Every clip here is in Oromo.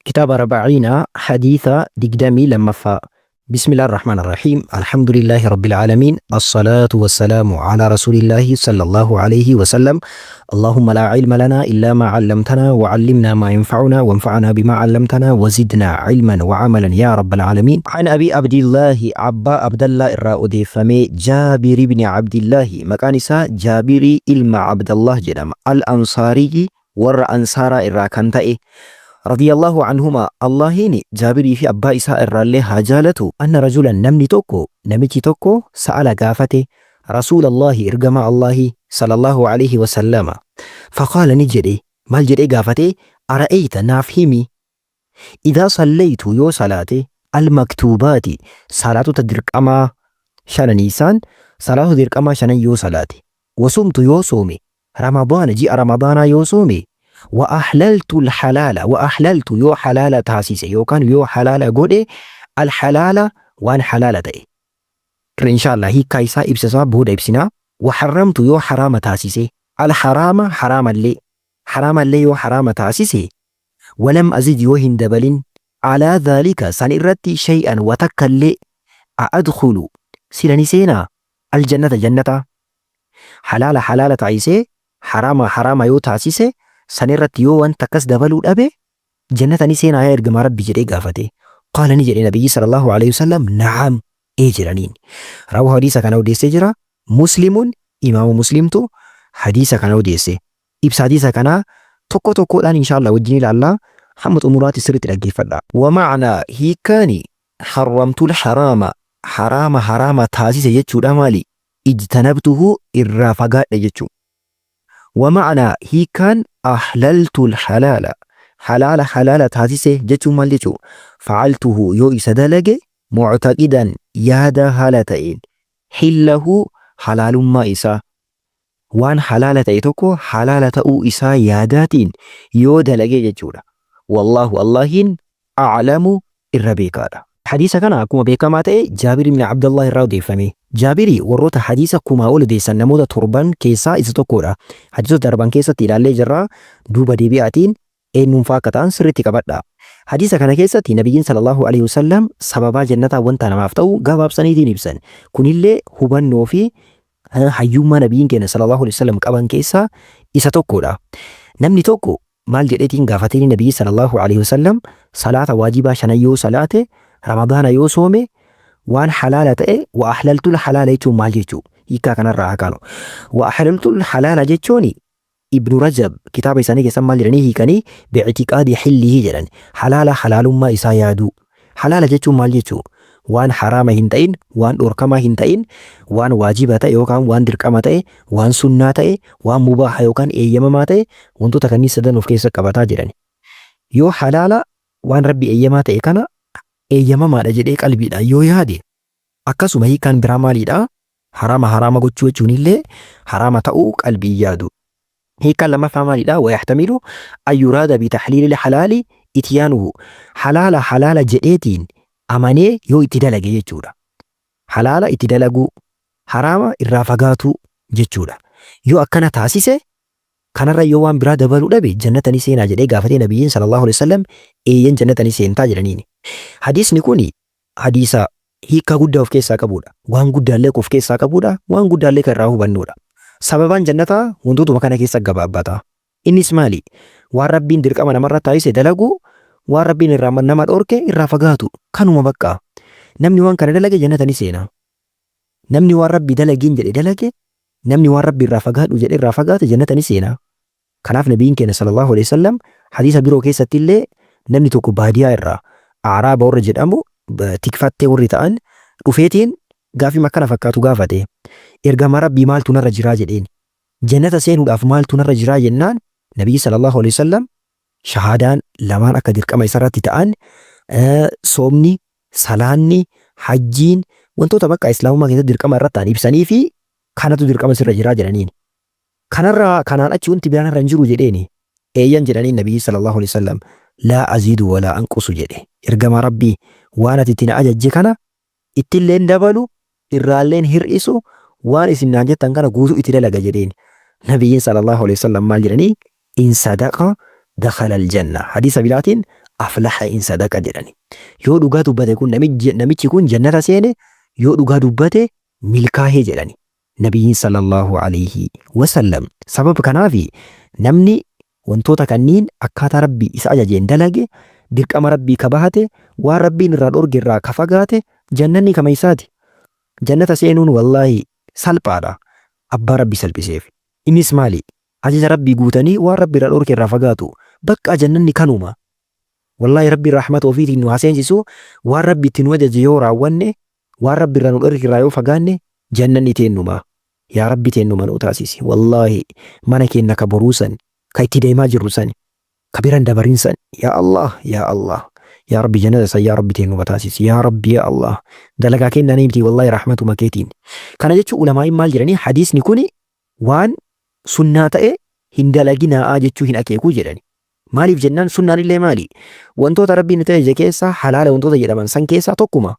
Kitaaba Arba'iinaa hadiisa 22ffaa. Bismillaahi Rahmaani Rahiim. Alhamdulillaahi Rabbil Aalamiin. Assalaatu wassalaamu alaa Rasuulillaahi sallallahu alayhi wasallam. Allahumma laa ilma lanaa illaa maa 'allamtanaa wa 'allimnaa maa yanfa'unaa wanfa'naa bimaa 'allamtanaa wa zidnaa 'ilman wa 'amalan yaa Rabbal Aalamiin. An Abii Abdillaahi Abbaa Abdallaa irraa odeeffamee Jaabir ibni Abdillaahi maqaan isaa Jaabirii ilma Abdallaah jedhama. Al Ansaariyyi warra Ansaaraa irraa kan ta'e, radiyallahu anhumaa, Allaahiin Jaabirii fi abbaa isaa irraallee haa jaalatu, anna rajulan namni tokko, namichi tokko, sa'ala gaafate, Rasuulallaahi ergamaa Allaahi, sallallahu aleyhi wa sallama, faqaala ni jedhe, maal jedhee gaafate, ara'eyta naaf himi, idhaa sallaytu yoo salaate, al-maktuubaati salaatota dirqamaa shananii isaan salaatota dirqamaa shanan yoo salaate, wa sumtu yoo soome, Ramadaana ji'a Ramadaanaa yoo soome, wa ahlaltu al-halaala wa ahlaltu yoo halaala taasise yookaan yoo halaala godhe al-halaala waan halaala ta'e. Inshallah hiikkaa isaa ibsa isaa booda ibsina. Wa harramtu yoo haraama taasise al-haraama haraamallee haraamallee yoo haraama taasise walam azid yoo hin dabalin alaa dhaalika san irratti shay'an wa takkallee a adkhulu sila ni seenaa al-jannata jannata halaala halaala taasisee haraama haraama yoo taasise san irratti yoo wanta akkas dabaluu dhabe jannata ni seenaa yaa ergamaa Rabbi jedhee gaafate. Qaala ni jedhe nabiyyi sallallahu alaihi wasallam na'am ee jedhaniin. Raawwa hadiisa kana odeessee jira. Muslimun imaamu Muslimtu hadiisa kana odeesse. Ibsa hadiisa kanaa tokko tokkoodhaan inshaallah wajjin ilaallaa hamma xumuraatti sirriitti dhaggeeffadha. Wa ma'naa hiikkaani harramtul haraama haraama haraama taasise jechuudha maali? Ijtanabtuhu irraa fagaadhe jechuu. Wa ma'naa hiikkaan ahlaltul halaala halaala halaala taasise jechuun maal jechuu? Fa'altuhu yoo isa dalage mu'taqidan yaada haala ta'een hillahu halaalummaa isaa waan halaala ta'e tokko halaala ta'uu isaa yaadaatiin yoo dalage jechuudha. Wallaahu Allaahiin a'lamu irra beekaadha. Hadiisa kana akkuma beekamaa ta'e Jaabir ibn Abdallah irraa odeeffame. Jaabiri warroota hadiisa kumaa ol odeessan namoota torban keessaa isa tokkoodha. Hadiisota darban keessatti ilaallee jirra. Duuba deebi'aatiin eenyuun fa'aa akka ta'an sirriitti qabadha. Hadiisa kana keessatti Nabiyyiin sallallahu alaihi wasallam sababaa jannataa wanta namaaf ta'u gabaabsaniitiin ibsan. Kunillee hubannoo fi hayyummaa Nabiyyiin keenya sallallahu alaihi wasallam qaban keessaa isa tokkodha. Namni tokko maal jedheetiin gaafatee Nabiyyi sallallahu alaihi wasallam salaata waajibaa shanan yoo salaate, Ramadaana yoo soome, waan halaala ta'e wa ahlaltul halaala jechuun maal jechuu? Hiikkaa kanarraa haa kaanu. Wa ahlaltul halaala jechuun Ibnu Rajab kitaaba isaanii keessatti maal jedhanii hiikanii bi'itiqaadi hillihi jedhan. Halaala halaalummaa isaa yaaduu. Halaala jechuun maal jechuu? Waan haraama hin ta'in, waan dhorkamaa hin ta'in, waan waajiba ta'e yookaan waan dirqama ta'e, waan sunnaa ta'e, waan mubaaha yookaan eeyyamamaa ta'e wantoota kanneen sadan of keessa qabataa jedhani. Yoo halaala waan Rabbi eeyyamaa ta'e kana eeyyamamaadha jedhee qalbiidhaan yoo yaade akkasuma hiikkaan biraa maaliidha? Haraama haraama gochuu jechuun illee haraama ta'uu qalbiin yaadu. Hiikkaan lammaffaa maalidha? Wayahtamilu an yuraada bitahliilil halaali ityaanuhu. Halaala halaala jedheetiin amanee yoo itti dalage jechuudha. Halaala itti dalaguu, haraama irraa fagaatuu jechuudha. Yoo akkana taasise kanarra yoo waan biraa dabaluu dhabe jannata ni seenaa jedhee gaafatee nabiyyiin sallallahu alaihi wasallam eeyyan jannata ni seentaa jedhaniini. Hadiisni kuni hadiisa hiikkaa guddaa of keessaa qabuudha. Waan guddaallee of keessaa qabuudha. Waan guddaallee kan irraa hubannuudha. Sababaan jannataa wantootuma kana keessa gabaabbata. Innis maali? Waan Rabbiin dirqama namarra taasise dalaguu, waan Rabbiin irraa nama dhorke irraa fagaatu. Kanuma bakka. Namni waan kana dalage jannata ni seena. Namni waan Rabbi dalagiin jedhe dalage, namni waan Rabbi irraa fagaadhu jedhe irraa fagaate jannata ni seena. Kanaaf Nabiyyiin keenya sallallahu alaihi wasallam hadiisa biroo keessatti illee namni tokko baadiyaa irraa A'raaba warra jedhamu tikfattee warri ta'an dhufeetiin gaafii akkana fakkaatu gaafate. Ergamaa Rabbii maaltu narra jiraa jedheen. Jannata seenuudhaaf maaltu narra jiraa jennaan Nabiyyi sallallahu alaihi wasallam shahaadaan lamaan akka dirqama isarratti ta'an soomni, salaanni, hajjiin wantoota bakka islaamummaa keessatti dirqama irratti ta'an ibsanii fi kanatu dirqama sirra jiraa jedhaniin. Kanarraa kanaan achi wanti biraan irra hin jiru jedheeni. Eeyyan jedhaniin Nabiyyi sallallahu alaihi wasallam laa aziidu walaa anqusu jedhe. Ergamaa Rabbii waan ati itti na ajajje kana ittilleen dabalu irraalleen hir'isu waan isin naan jettan kana guutuu itti dalaga jedheen. Nabiyyiin sallallahu alaihi wasallam maal jedhanii in sadaqa dakhala aljanna. Hadiisa biraatiin Aflaha in sadaqa jedhani. Yoo dhugaa dubbate kun namichi kun jannata seene, yoo dhugaa dubbate milkaahee jedhani. Nabiyyiin sallallahu alayhi wasallam. Sababa kanaafi namni wantoota kanniin akkaataa Rabbi isa ajajeen dalage, dirqama Rabbii ka bahate, waan Rabbiin irraa dhorge irraa ka fagaate, jannanni kama isaati. Jannata seenuun wallaahi salphaadha. Abbaa Rabbi salphiseef. Innis maali? Ajaja Rabbii guutanii waan Rabbi irraa dhorke irraa fagaatu. Baqqaa jannanni kanuma. Wallaahi Rabbiin rahmata ofiitiin nu haa seensisu. Waan Rabbi itti nu ajaje yoo raawwanne, waan Rabbi irraa nu dhorke irraa yoo fagaanne, jannanni teennuma. Yaa Rabbi teennuma nu taasisi. Wallaahi mana keenna ka boruu san, ka itti deemaa jirru san, ka bira hin dabarin san. Yaa Allah, yaa Allah. Yaa Rabbi jannata san yaa Rabbi teennuma taasisi. Yaa Rabbi yaa Allah. Dalagaa keennaanii miti wallaahi rahmatuma keetiin. Kana jechuun ulamaa'iin maal jedhanii hadiisni kuni waan sunnaa ta'e hin dalaginaa'a jechuu hin akeeku jedhani. Maaliif jennaan sunnaan illee maali? Wantoota Rabbiin nutti ajaje keessaa halaala wantoota jedhaman san keessaa tokkuma.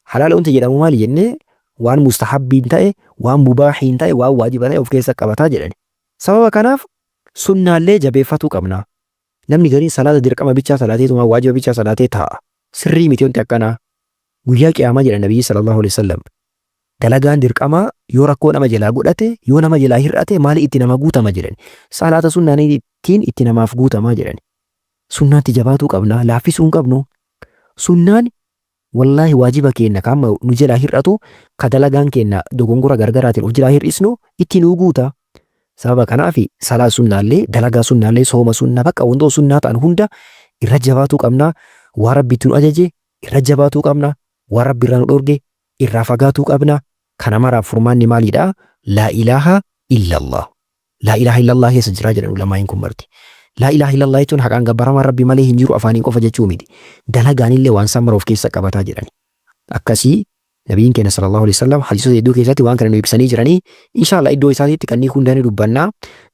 Halaala wanti jedhamu maali jennee waan mustahabbiin ta'e, waan mubaahiin ta'e, waan waajiba ta'e of keessa qabataa jedhani. Sababa kanaaf sunnaallee jabeeffatuu qabna. Namni gariin salaata dirqama bichaa salaateetuma waajiba bichaa salaatee taa'a. Sirrii miti wanti akkanaa. Guyyaa qiyaamaa jedha Nabiyyi sallallahu alaihi wasallam. Dalagaan dirqamaa yoo rakkoo nama jalaa godhate, yoo nama jalaa hir'ate maali itti nama guutama jedhani. Salaata sunnaaniitiin itti namaaf guutamaa jedhani. Sunnaatti jabaatuu qabna, laaffisuu hin qabnu. Sunnaan wallaahi waajiba keenna ka amma nu jalaa hir'atu, ka dalagaan keenna dogongora gargaraatiin of jalaa hir'isnu itti nuu guuta. Sababa kanaaf salaa sunnaallee, dalagaa sunnaallee, sooma sunnaa bakka wantoota sunnaa ta'an hunda irra jabaatuu qabna. Waan Rabbi itti nu ajaje irra jabaatuu qabna. Waan Rabbi irraa nu dhorge irraa fagaatuu qabna. Kana maraaf furmaanni maaliidha? Laa ilaaha illallah. Laa ilaaha illallah keessa jira jedhan ulamaa'iin kun marti. Laa ilaaha illallah jechuun haqaan gabbaramaan Rabbi malee hin jiru afaaniin qofa jechuu miti. Dalagaanillee waan san mara of keessa qabataa jedhani. Akkasii Nabiyyiin keenya sallallahu alaihi wasallam hadiisota hedduu keessatti waan kana nu ibsanii jiranii. Inshallah iddoo isaatiitti kanneen hunda ni dubbanna.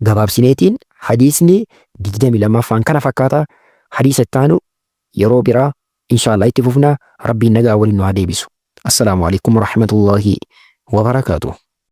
Gabaabsineetiin hadiisni 22ffaan kana fakkaata. Hadiisa itti aanu yeroo biraa inshallah itti fufna. Rabbiin nagaa waliin nu haa deebisu. Assalaamu alaikum warahmatullahi wabarakaatuh.